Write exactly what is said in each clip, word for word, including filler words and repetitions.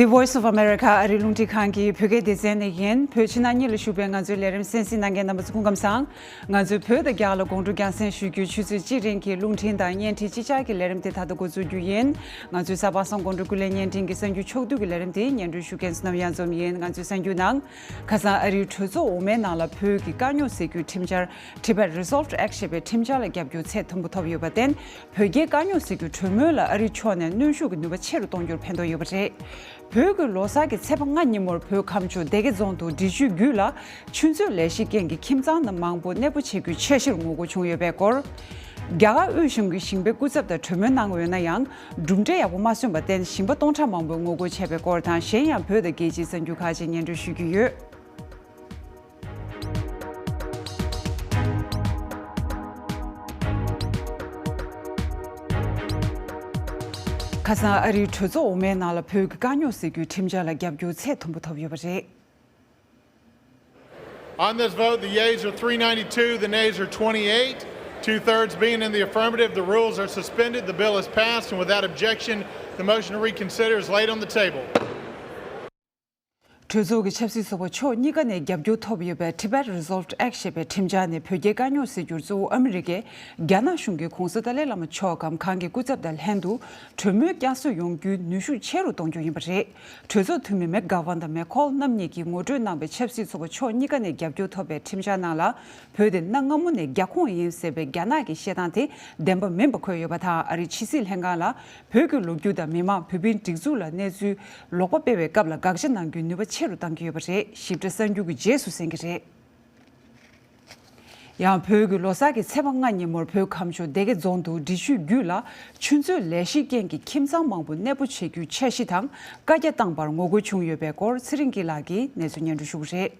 The Voice of America ཨ་རིའི་རླུང་འཕྲིན་ཁང་གི་བོད་སྐད་སྡེ་ཚན་ནས་ཡིན། བོད་ཕྱི་ནང་གཉིས་ལ་བཞུགས་པའི་ང་ཚོའི་ལས་རིམ་གསན་གཟིགས་གནང་མཁན་རྣམ་པ་ཚོ་སྐུ་ཁམས་བཟང་། ང་ཚོས་བོད་དང་རྒྱ་ལ་དགོང་དྲོ་རྒྱང་སྲིང་ཞུ་རྒྱུའི་ཆུ་ཚོད་གཅིག་རིང་གི་རླུང་འཕྲིན་དང་བརྙན་འཕྲིན་ཅིག་ཅར་གྱི་ལས་རིམ་དེ་ད་ལྟ་འགོ་འཛུགས་རྒྱུ་ཡིན། ང་ཚོའི་གཟའ་པ་སངས་དགོང་དྲོ་ཀུན་གླེང་བརྙན་འཕྲིན་གྱི་གསར་འགྱུར་ཕྱོགས་བསྡུས་ཀྱི་ལས་རིམ་དེ་སྙན་སྒྲོན་ཞུ་མཁན་བསོད་ནམས་གཡང་འཛོམས་ཡིན། ང་ཚོའི་གསར་འགྱུར་ནང་། ཁ་སང་ཨ་རིའི་གྲོས་ཚོགས་འོག་མའི་ནང་ལ་བོད་ཀྱི་དཀའ་རྙོག་སེལ་རྒྱུའི་ཁྲིམས་འཆར། Tibet Resolved Act ཞེས་པའི་ཁྲིམས་འཆར་ལ་རྒྱབ་སྐྱོར་ཚད་མཐོན་པོ་ཐོབ་ཡོད་པར་བརྟེན། བོད་རྒྱའི་དཀའ་རྙོག་སེལ་རྒྱུའི་གྲོས་མོལ་ལ་ཨ་རིའི་ཕྱོགས་ནས་གནོན་ཤུགས་ཀྱི་ནུས་པ་ཆེ་རུ་གཏོང་རྒྱུར་ཕན་ཐོགས་ཡོད་པ་རེད། བོད་ཀྱི་ལོ་གསར་གྱི་ཚེས་པ་ལྔ་ཉིན་མོར་བོད་ཁམས་ཕྱོགས་སྡེ་དགེ་རྫོང་དུ་འབྲི་ཆུའི་རྒྱུད་ལ་ཆུ་མཛོད་ལས་གཞིའི་རྐྱེན་གྱིས་ཁྱིམ་ཚང་རྣམས་མང་པོ་གནས་སྤོ་བྱེད་རྒྱུའི་འཆར་གཞིར་ངོ་རྒོལ་བྱུང་ཡོད་པའི་སྐོར། རྒྱ་གར་དབུས་གཞུང་གིས་ཞིང་པའི་སྐུ་ཚབ་དང་གྲོས་མོལ་གནང་ཡོད་ན་ཡང་། གྲུབ་འབྲས་ཡག་པོ་མ་སོན་པར་བརྟེན། ཞིང་པ་སྟོང་ཕྲག་མང་པོས་ངོ་རྒོལ་བྱས་པའི་སྐོར་དང་། གཞན་ཡང་བོད་དང་རྒྱལ་སྤྱིའི་གསར་འགྱུར་ཁག་ཅིག་སྙན་སྒྲོན་ཞུ་རྒྱུ་ཡོད། ཁ་སང་ཨ་རིའི་གྲོས་ཚོགས་འོག་མའི་ནང་ལ་བོད་ཀྱི་དཀའ་རྙོག་སེལ་རྒྱུའི་ཁྲིམས་འཆར་ལ་རྒྱབ་སྐྱོར་ཚད་མཐོན་པོ་ཐོབ་ཡོད་པ་རེད། On this vote, the yeas are three ninety-two, the nays are twenty-eight. Two-thirds being in the affirmative, the rules are suspended, the bill is passed, and without objection, the motion to reconsider is laid on the table. གྲོས་ཚོགས་ཀྱི་ཆབ་སྲིད་ཚོགས་པ་ཕྱོགས་གཉིས་ཀ་ནས་རྒྱབ་སྐྱོར་ཐོབ་ཡོད་པའི་Tibet Resolved Act ཞེས་པའི་ཁྲིམས་འཆར་ནི་བོད་རྒྱའི་དཀའ་རྙོག་སེལ་རྒྱུར་གཙོ་བོ་ཨ་མི་རི་ཀས་རྒྱ་ནག་གཞུང་གིས་༧གོང་ས་ཏཱ་ལའི་བླ་མ་མཆོག་གམ་གང་གི་སྐུ་ཚབ་དང་ལྷན་དུ་གྲོས་མོལ་བསྐྱར་གསོ་ཡོང་རྒྱུའི་ནུས་ཤུགས་ཆེ་རུ་གཏོང་རྒྱུ་ཡིན་པ་རེད། གྲོས་ཚོགས་འཐུས་མི་མེག་གྷ་ཝན་དང་མེག་ཁོལ་རྣམ་གཉིས་ཀྱིས་ངོ་སྤྲོད་གནང་བའི་ཆབ་སྲིད་ཚོགས་པ་ཕྱོགས་གཉིས་ཀ་ནས་རྒྱབ་སྐྱོར་ཐོབ་པའི་ཁྲིམས་འཆར་ནང་ལ། བོད་དེ་གནའ་སྔ་མོ་ནས་རྒྱ་ཁོངས་ཡིན་ཟེར་བའི་རྒྱ་ནག་གི་བཤད་སྟངས་དེ་བདེན་པ་མིན་པ་འཁོད་ཡོད་པ་དང་། ཨ་རིའི་ཕྱི་སྲིད་ལྷན་ཁང་ལ་བོད་ཀྱི་ལོ་རྒྱུས་དང་མི་དམངས་བོད་པའི་སྒྲིག་འཛུགས་ལ་གནས་ཚུལ་ལོག་པ་སྤེལ་བའི་སྐབས་ལ་དགག་བྱ་གནང་རྒྱུའི་ནུས་པ་ཆེ་རུ་གཏང་གི་ཡོད་པ་རེད། ཞིབ་ཕྲ་གསར་འགྱུར་གྱི་རྗེས་སུ་གསན་གྱི་རེད། ཡང་བོད་ཀྱི་ལོ་གསར་གྱི་ཚེས་པ་ལྔ་ཉིན་མོར་བོད་ཁམས་ཕྱོགས་སྡེ་དགེ་རྫོང་དུ་འབྲི་ཆུའི་རྒྱུད་ལ་ཆུ་མཛོད་ལས་གཞིའི་རྐྱེན་གྱིས་ཁྱིམ་ཚང་མང་པོ་གནས་སྤོ་བྱེད་རྒྱུའི་འཆར་གཞི་དང་བཀའ་རྒྱ་བཏང་པར་ངོ་རྒོལ་བྱུང་ཡོད་པའི་སྐོར་ཚེ་རིང་སྐྱིད་ལགས་ཀྱིས་གནས་ཚུལ་སྙན་སྒྲོན་ཞུ་གི་རེད།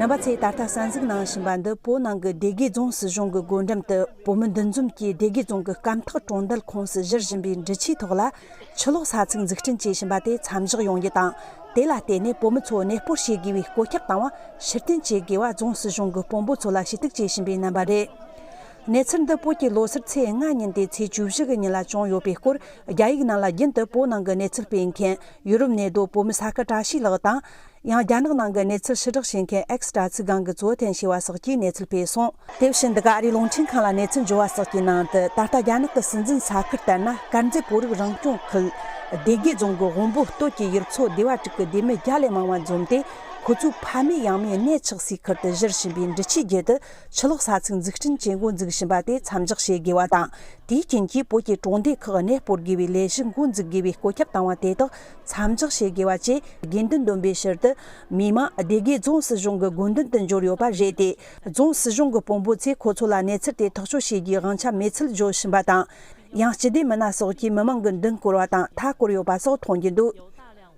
རྣམ་པ་ཚོས་ད་ལྟ་གསན་གཟིགས་གནང་བཞིན་པ་འདི་བོད་ནང་གི་སྡེ་དགེ་རྫོང་སྲིད་གཞུང་གི་སྒོ་འགྲམ་དུ་བོད་མི་འདུ་འཛོམས་ཀྱིས་སྡེ་དགེ་རྫོང་གི་སྐམ་ཐག་གྲོང་རྡལ་ཁོངས་སུ་བཞུར་བཞིན་པའི་འབྲི་ཆུའི་ཐོག་ལ་ཆུ་གློག་ས་ཚིགས་འཛུགས་སྐྲུན་བྱེད་བཞིན་པ་དེ་མཚམས་བཞག་ཡོང་རྒྱུ་དང་། དེ་ལ་བརྟེན་ནས་བོད་མི་ཚོ་གནས་སྤོར་བྱེད་དགོས་པའི་བཀོད་ཁྱབ་བཏང་བ་ཕྱིར་འཐེན་བྱེད་དགོས་པ་རྫོང་སྲིད་གཞུང་གི་དཔོན་པོ་ཚོ་ལ་ཞུ་གཏུག་བྱེད་བཞིན་པའི་རྣམ་པ་རེད། གནས་ཚུལ་འདི་བོད་ཀྱི་ལོ་སར་ཚེས་ལྔ་ཉིན་ཏེ་ཚེས་བཅུ་བཞི་གི་ཉིན་ལ་བྱུང་ཡོད་པའི་སྐོར། རྒྱ་ཡིག་ནང་ལ་རྒྱུན་དུ་བོད་ནང་གི་གནས་ཚུལ་སྤེལ་མཁན་ཡུ་རོབ་གནས་སྡོད་བོད་མི་ས་ཁུལ་བཀྲ་ཤིས་ལགས་དང་། ཡང་རྒྱ་ནག་ནང་གི་གནས་ཚུལ་ཕྱིར་བསྒྲགས་བྱེད་མཁན་ཨེགས་དྲ་ཚིགས་སྒང་གི་གཙོ་བོ་བསྟན་ཞེས་པ་སོགས་ཀྱིས་གནས་ཚུལ་སྤེལ་སོང་། དེ་བཞིན་འདི་ག་ཨ་རིའི་རླུང་འཕྲིན་ཁང་ལ་གནས་ཚུལ་འབྱོར་བ་སོགས་ཀྱི་ནང་དུ། ད་ལྟ་རྒྱ་ནག་གི་སྲིད་འཛིན་ས་ཁུལ་ལྟར་ན་དཀར་མཛེས་བོད་རིགས་རང་སྐྱོང་ཁུལ་སྡེ་དགེ་རྫོང་གི་དབོན་པོ་སྟོད་ཀྱི་ཡུལ་ཚོ་སྡེ་བ་དྲུག་གི་སྡེ་མི་བརྒྱ་ལས་མང་བ་འཛོམས་ཏེ། ཁོ་ཚོའི་ཕ་མེས་ཡང་མེས་གནས་ཆགས་སའི་ཁུལ་དུ་བཞུར་བཞིན་པའི་འབྲི་ཆུའི་རྒྱུད་དུ་ཆུ་གློག་ས་ཚིགས་འཛུགས་སྐྲུན་བྱེད་འགོ་འཛུགས་བཞིན་པ་དེ་མཚམས་འཇོག་བྱེད་དགོས་པ་དང་། དེའི་རྐྱེན་གྱིས་བོད་ཀྱི་གྲོང་སྡེ་ཁག་གནས་སྤོར་དགོས་པའི་ལས་གཞི་འགོ་འཛུགས་དགོས་པའི་བཀོད་ཁྱབ་བཏང་བ་དེ་དག་མཚམས་འཇོག་བྱེད་དགོས་པ་བཅས་དགོས་འདུན་འདོན་པའི་ཕྱིར་དུ། མི་མང་སྡེ་དགེ་རྫོང་སྲིད་གཞུང་གི་དགོས་འདུན་དུ་འབྱོར་ཡོད་པ་རེད་དེ། རྫོང་སྲིད་གཞུང་གི་དཔོན་པོ་ཚོས་ཁོ་ཚོ་ལ་གནས་ཚུལ་དེ་ཐག་གཅོད་བྱེད་རྒྱུའི་དབང་ཆ་མེད་ཚུལ་བརྗོད་བཞིན་པ་དང་། ཡང་སྤྱི་བདེ་མི་སྣ་སོགས་ཀྱིས་མི་མང་གི་མདུན་བསྐོར་བ་དང་མཐའ་བསྐོར་ཡོད་པ་སོགས་མཐོང་རྒྱུ་འདུག་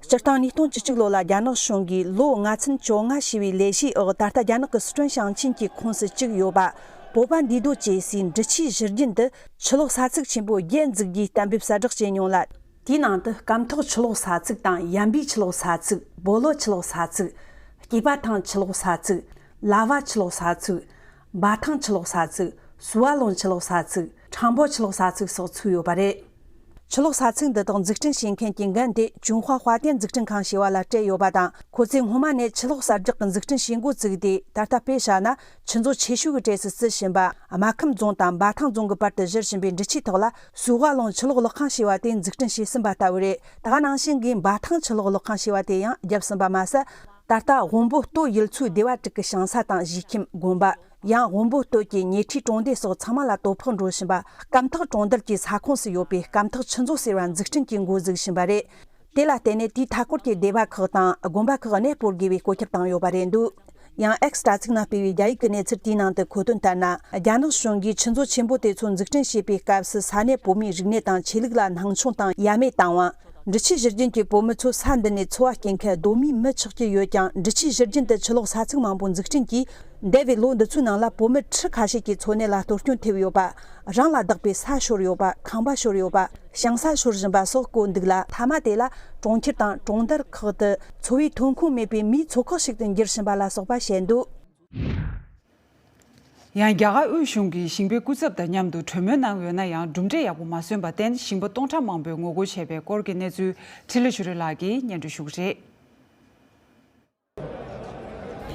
སྤྱིར་བཏང་ཉིས་སྟོང་བཅུ་གཅིག་ལོ་ལ་རྒྱ་ནག་གཞུང་གིས་ལོ་ལྔ་ཚན་བཅོ་ལྔ་ཞེས་པའི་ལས་གཞིའི་འོག་ད་ལྟ་རྒྱ་ནག་གི་སི་ཁྲོན་ཞིང་ཆེན་གྱི་ཁོངས་སུ་བཅུག་ཡོད་པ། བོད་པ་འདུས་སྡོད་བྱེད་སའི་འབྲི་ཆུའི་བཞུར་རྒྱུན་དུ་ཆུ་གློག་ས་ཚིགས་ཆེན་པོ་བརྒྱད་འཛུགས་རྒྱུའི་གཏན་འབེབས་གསལ་བསྒྲགས་བྱས་མྱོང་ལ། དེའི་ནང་དུ་སྐམ་ཐོག་ཆུ་གློག་ས་ཚིགས་དང་། ཡན་པའི་ཆུ་གློག་ས་ཚིགས། སྦོ་ལོ་ཆུ་གློག་ས་ཚིགས། སྐྱེས་པ་ཐང་ཆུ་གློག་ས་ཚིགས། ལ་བ་ཆུ་གློག་ས་ཚིགས། འབའ་ཐང་ཆུ་གློག་ས་ཚིགས། སུ་བ་ལུང་ཆུ་གློག་ས་ཚིགས། ཁྲང་པོ་ཆུ་གློག་ས་ཚིགས་སོགས་ཚུད་ཡོད་པ་རེད། ཆུ་གློག་ས་ཚིགས་འདི་དག་འཛུགས་སྐྲུན་བྱེད་མཁན་གྱི་འགན་དེ་ཅུན་ཧྭ་དཔའ་རྟེན་འཛུགས་སྐྲུན་ཁང་ཞེས་པ་ལ་སྤྲད་ཡོད་པ་དང་། ཁོ་ཚོས་སྔོན་མ་ནས་ཆུ་གློག་གསར་རྒྱག་གི་འཛུགས་སྐྲུན་བྱེད་འགོ་བཙུགས་ཏེ། ད་ལྟ་དཔེ་བཞག་ན། ཆུ་མཛོད་ཆེ་ཤོས་ཀྱི་གྲས་སུ་བརྩི་བཞིན་པ་རྨ་ཁམས་རྫོང་དང་འབའ་ཐང་རྫོང་གི་བར་དུ་བཞུར་བཞིན་པའི་འབྲི་ཆུའི་ཐོག་ལ། སུ་ཝ་ལུང་ཆུ་གློག་གློག་ཁང་ཞེས་པ་དེ་འཛུགས་སྐྲུན་བྱས་ཟིན་པ་ལྟ་བུ་རེད། ད་ག་ནང་བཞིན་གྱི་འབའ་ཐང་ཆུ་གློག་གློག་ཁང་ཞེས་པ་དེ་ཡང་བརྒྱབ་ཟིན་པ་མ་ཟད། ད་ལྟ་དབོན་པོ་སྟོད་ཡུལ་ཚོའི་སྡེ་བ་དྲུག་གི་ཞིང་ས་དང་གཞིས་ཁྱིམ། དགོན་པ། ཡང་དབོན་པོ་སྟོད་ཀྱི་ཉེ་འཁྲིས་གྲོང་སྡེ་སོགས་ཚང་མ་ལ་དོ་ཕོག་འགྲོ་བཞིན་པ། སྐམ་ཐག་གྲོང་རྡལ་གྱི་ས་ཁོངས་སུ་ཡོད་པའི་སྐམ་ཐག་ཆུ་མཛོད་ཟེར་བ་འཛུགས་སྐྲུན་གྱི་འགོ་འཛུགས་བཞིན་པ་རེད། དེ་ལ་བརྟེན་ནས་དེའི་མཐའ་སྐོར་གྱི་སྡེ་བ་ཁག་དང་དགོན་པ་ཁག་གནས་སྤོར་དགོས་པའི་བཀོད་ཁྱབ་བཏང་ཡོད་པ་རེད་འདུག་ཡང་ཨེགས་དྲ་ཚིགས་ནང་སྤེལ་བའི་རྒྱ་ཡིག་གི་གནས་ཚུལ་དེའི་ནང་དུ་འཁོད་དོན་ལྟར་ན། རྒྱ་ནག་གཞུང་གིས་ཆུ་མཛོད་ཆེན་པོ་དེ་ཚོ་འཛུགས་སྐྲུན་བྱེད་པའི་སྐབས་སུ་ས་གནས་བོད་མིའི་རིག་གནས་དང་ཆོས་ལུགས་ལ་སྣང་ཆུང་དང་ཡ་མེད་བཏང་བ། འབྲི་ཆུའི་བཞུར་རྒྱུན་གྱི་བོད་མི་ཚོ་ས་འདི་ནས་འཚོ་བ་སྐྱེལ་མཁན་གདོད་མའི་མི་ཆགས་ཀྱི་ཡོད་ཀྱང་། འབྲི་ཆུའི་བཞུར་རྒྱུན་དུ་ཆུ་ལོག་ས་ཚིགས་མང་པོ་འཛུགས་སྐྲུན་གྱིས། འདས་པའི་ལོ་འདི་ཚོའི་ནང་ལ་བོད་མི་ཁྲི་ཁ་ཤས་ཀྱི་འཚོ་གནས་ལ་གཏོར་སྐྱོན་ཐེབས་ཡོད་པ། རང་ལ་བདག་པའི་ས་ཤོར་ཡོད་པ། ཁང་པ་ཤོར་ཡོད་པ། ཞིང་ས་ཤོར་བཞིན་པ་སོགས་བཀོད་འདུག་ལ། མཐའ་མ་དེ་ལ་གྲོང་ཁྱེར་དང་གྲོང་རྡལ་ཁག་ཏུ་འཚོ་བའི་ཐོན་ཁུངས་མེད་པའི་མིའི་ཚོ་ཁག་ཞིག་ཏུ་འགྱུར་བཞིན་པ་ལ་སོགས་པ་བཤད་འདུག། ཡང་རྒྱ་གར་དབུས་གཞུང་གིས་ཞིང་པའི་སྐུ་ཚབ་དང་མཉམ་དུ་གྲོས་མོལ་གནང་ཡོད་ན་ཡང་། གྲུབ་འབྲས་ཡག་པོ་མ་སོན་པར་བརྟེན། ཞིང་པ་སྟོང་ཕྲག་མང་པོས་ངོ་རྒོལ་བྱས་པའི་སྐོར་གྱི་གནས་ཚུལ་འཕྲིན་ལས་ཆོས་སྒྲོན་ལགས་ཀྱིས་སྙན་སྒྲོན་ཞུ་གི་རེད།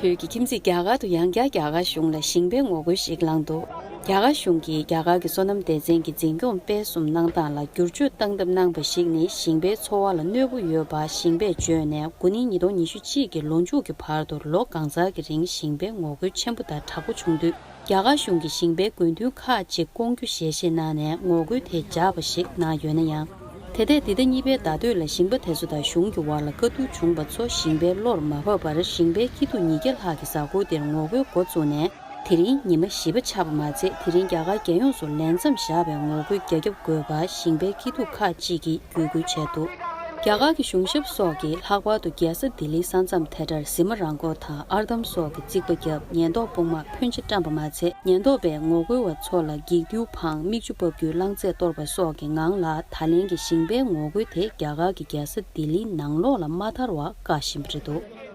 བོད་ཀྱི་ཁྱིམ་མཚེས་རྒྱ་གར་དུ་ཡང་བསྐྱར་རྒྱ་གར་གཞུང་ལ་ཞིང་པའི་ངོ་རྒོལ་ཞིག་ལངས་འདུག། རྒྱ་གར་གཞུང་གིས་རྒྱ་གར་གྱི་སོ་ནམ་སྡེ་ཚན་གྱི་འཛིན་སྐྱོང་སྤེལ་གསུམ་གནང་སྟངས་ལ་བསྒྱུར་བཅོས་བཏང་ཐབས་གནང་བ་ཞིག་ནི། ཞིང་པའི་འཚོ་བ་ལ་གནོད་པ་ཡོད་པ་ཞིང་པས་བརྗོད་ནས། འགོ་ནིང་ཉིས་སྟོང་ཉི་ཤུ་གཅིག་གི་ལོ་མཇུག་གི་བར་དུ་ལོ་གང་ཚང་གི་རིང་ཞིང་པའི་ངོ་རྒོལ་ཆེན་པོ་དང་དྲག་པོ་བྱུང་དུས། རྒྱ་གར་གཞུང་གིས་ཞིང་པའི་དགོས་འདུན་ཁག་ཅིག་སྐོང་རྒྱུ་ཞལ་བཞེས་གནང་ནས། ངོ་རྒོལ་དེ་འཇགས་པ་ཞིག་གནང་ཡོད་ན་ཡང་། དེ་ཐད་འདི་ཟླ་གཉིས་པའི་ཟླ་སྟོད་ལ་ཞིང་པ་དེ་ཚོ་དང་གཞུང་གི་བར་ལ་བཀའ་བསྡུར་བྱུང་བ་ཚོ་ཞིང་པའི་བློར་མ་བབས་པར། ཞིང་པའི་སྐྱིད་སྡུག་ཉིས་བརྒྱ་ལྷག་གི་གཟའ་འཁོར་དེར་ངོ་རྒོལ་འགོ་བཙུགས་ནས། དེ་རིང་ཉི་མ་བཞི་པ་ཆགས་པ་མ་ཚད། དེ་རིང་རྒྱ་གར་རྒྱལ་ཡོངས་སུ་ལས་མཚམས་བཞག་པའི་ངོ་རྒོལ་རྒྱ་ཁྱབ་དགོས་པ་ཞིང་པའི་སྐྱིད་སྡུག་ཁག་ཅིག་གིས་བརྒྱུད་སྐུལ་བྱས་འདུག། རྒྱ་གར་གྱི་གཞུང་ཞབས་སོགས་ཀྱིས་ལྷག་པར་དུ་རྒྱལ་ས་ལྡི་ལིའི་ས་མཚམས་དེ་གར་གཟིགས་མོ་རང་འཁོར་དང་ཨར་འདམ་སོགས་ཀྱི་རྩིག་པ་བརྒྱབ། ཉེན་རྟོག་དཔུང་དམག་ཕོན་ཆེ་བཀྲམ་པ་མ་ཚད། ཉེན་རྟོག་པས་ངོ་རྒོལ་བ་ཚོ་ལ་འགྱིག་རྡུལ་འཕངས། མིག་ཆུ་འབབ་རྒྱུའི་རླངས་རྫས་གཏོར་བ་སོགས་ཀྱི་ངང་ལ། ད་ལན་གྱི་ཞིང་པའི་ངོ་རྒོལ་དེ་རྒྱ་གར་གྱི་རྒྱལ་ས་ལྡི་ལིའི་ནང་ལོགས་ལ་མ་དར་བར་བཀག་བཞིན་པ་རེད་འདུག།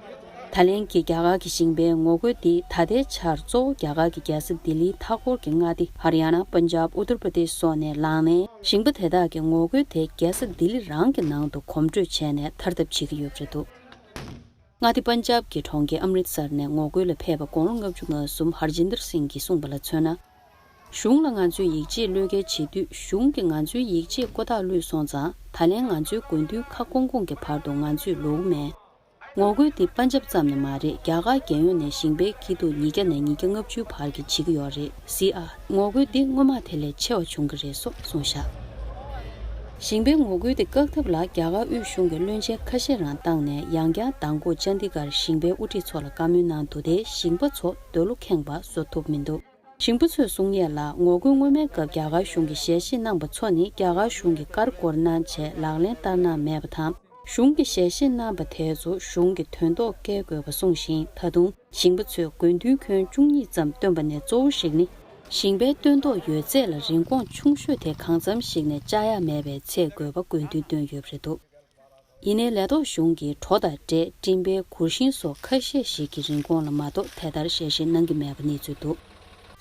ད་ལན་གྱི་རྒྱ་གར་གྱི་ཞིང་པའི་ངོ་རྒོལ་འདི་ད་ལྟའི་ཆར་གཙོ་བོ་རྒྱ་གར་གྱི་རྒྱལ་ས་ལྡི་ལིའི་མཐའ་འཁོར་གྱི་མངའ་སྡེ་ཧར་ཡ་ན། པན་ཇབ། ཨུ་ཏར་པྲ་དེཤ་སོགས་ནས་ལངས་ནས། ཞིང་པ་དེ་དག་གི་ངོ་རྒོལ་དེ་རྒྱལ་ས་ལྡི་ལི་རང་གི་ནང་དུ་གོམ་བགྲོད་བྱས་ནས་ཐར་ཐབས་བྱེད་ཀྱི་ཡོད་པ་རེད་འདུག། མངའ་སྡེ་པན་ཇབ་ཀྱི་གྲོང་ཁྱེར་ཨམ་རིད་སར་ནས་ངོ་རྒོལ་ལ་ཕེབས་པ་དགུང་ལོ་ལྔ་བཅུ་ང་གསུམ་ཧར་ཇིན་དར་སིང་གིས་གསུངས་པ་ལ་མཚོན་ན། གཞུང་ལ་ང་ཚོས་ཡིག་ཆས་བློས་འགེལ་བྱེད་དུས། གཞུང་གིས་ང་ཚོའི་ཡིག་ཆས་ཀོ་ཐག་བླུད་སོང་ཙང་། ད་ལན་ང་ཚོའི་དགོས་འདུན་ཁ་སྐོང་སྐོང་གི་བར་དུ་ང་ཚོས་ལོག་གི་མེད། ངོ་རྒོལ་འདི་པན་ཇབ་ཙམ་ནས་མ་རེད། རྒྱ་གར་རྒྱལ་ཡོངས་ནས་ཞིང་པའི་སྐྱིད་སྡུག་ཉིས་བརྒྱ་ནས་ཉིས་བརྒྱ་ལྔ་བཅུའི་བར་གྱི་བྱེད་ཀྱི་ཡོད་རེད། སི་ཨ། ངོ་རྒོལ་འདི་སྔོན་མ་དེ་ལས་ཆེ་བ་བྱུང་གི་རེད་སོགས་གསུངས་བཞག། ཞིང་པའི་ངོ་རྒོལ་འདི་བཀག་ཐབས་ལ་རྒྱ་གར་དབུས་གཞུང་གི་བློན་ཆེན་ཁ་ཤས་རང་བཏང་ནས། ཡང་བསྐྱར་མདང་དགོང་ཅན་དི་གར་ཞིང་པའི་དབུ་ཁྲིད་ཚོ་ལ་བཀའ་མོལ་གནང་འདུག་སྟེ། ཞིང་པ་ཚོ་འདོད་བློ་ཁེངས་པ་བཟོ་ཐུབ་མི་འདུག། ཞིང་པ་ཚོས་གསུང་ཡས་ལ། ངོ་རྒོལ་སྔོན་མའི་སྐབས་རྒྱ་གར་གཞུང་གིས་ཞལ་བཞེས་གནང་པ་ཚོ་ནི། རྒྱ་གར་གཞུང་གིས་བཀའ་བཀོད་གནང་བྱས་ལག་ལེན་བསྟར་གནང་མེད་པ་དང་། གཞུང་གིས་ཞལ་བཞེས་གནང་པ་དེ་ཚོ་གཞུང་གི་དོན་ཐོག་བཀལ་དགོས་པ་གསུངས་ཤིང་། ད་དུང་ཞིང་པ་ཚོས་དགོས་འདུན་ཁྱོན་བཅུ་གཉིས་ཙམ་བཏོན་པ་ནས། གཙོ་བོ་ཞིག་ནི་ཞིང་པའི་སྟོན་ཐོག་ཡོད་ཚད་ལ་རིན་གོང་ཆུང་ཤོས་དེ་གང་འཚམ་ཞིག་ནས་བཅག་ཡ་མེད་པའི་ཚད་དགོས་པ་དགོས་འདུན་བཏོན་ཡོད་པ་རེད་འདུག། ཡིན་ནའི་ལས་ཐོག་གཞུང་གིས་གྲོ་དང་འབྲས། སྤྲིན་པའི་གུར་ཤིང་སོགས་ཁ་ཤས་ཤིག་གི་རིན་གོང་ལ་མ་གཏོགས་དེ་ལྟར་ཞལ་བཞེས་གནང་གི་མེད་པ་གནས་ཚུལ་འདུག།